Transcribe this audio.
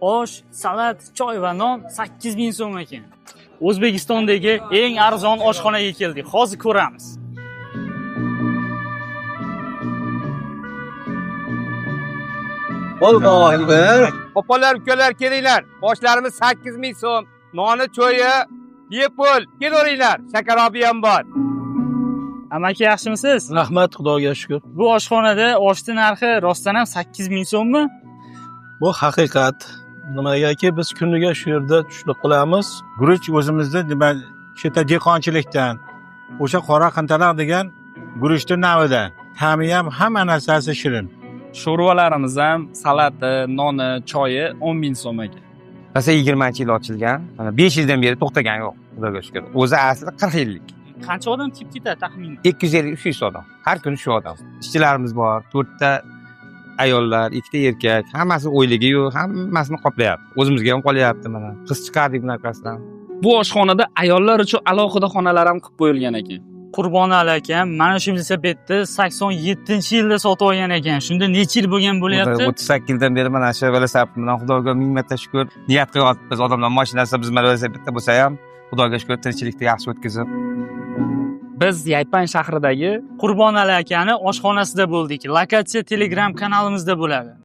Osh, salat, choy va non 8000 so'm ekan. O'zbekistondagi eng arzon oshxonaga keldik. Hozir ko'ramiz. Opalar, ukalar, kelinglar. Boshlarimiz 8000 so'm. Noni cho'yi bepul. Kelaveringlar. Shakarobi ham bor. Amaki, yaxshimisiz? Rahmat, Xudoga shukur. Bu oshxonada oshni narxi rostdan ham 8000 so'mmi? Bu haqiqat. Nimagaki biz kuniga shu yerda tushlik qilamiz. Guruch o'zimizda nima shu yerda dehqonchilikdan, o'sha qora qintalaq degan guruchni navidan. Ta'mi ham, hamma narsasi shirin. Sho'rvalarimiz ham, salati, noni, choyi 10 ming so'm ekan. Masalan, 20 yil ochilgan. Mana 5 yildan beri to'xtagan yo'q, Xudoga shukur. O'zi asli 40 yillik. Qancha odam kelib ketadi taxminan? 250-300 odam. Har kuni shu odam. Ishchilarimiz bor, 4 ta ayollar, 2 ta erkak, hammasi oyligi-yu, hammasini qoplayapti. O'zimizga ham qolyapti mana. Qiz chiqardik bunaqasidan. Bu oshxonada ayollar uchun alohida xonalar ham qilib qo'yilgan ekan. Qurbonali akam mana shu velosipedni 87-yilda sotib olgan ekan. Shunda necha yil bo'lgan bo'lyapti? 38 yildan beri mana shu velosiped bilan, Xudoga ming marta shukur, niyat qilyapmiz. Odamlar mashinasi, biz mana velosipedda bo'lsa ham, Xudoga shukur, tinchlikda yaxshi o'tkazib. Biz Yaypan shahridagi Qurbonali akani oshxonasida bo'ldik. Lokatsiya Telegram kanalimizda bo'ladi.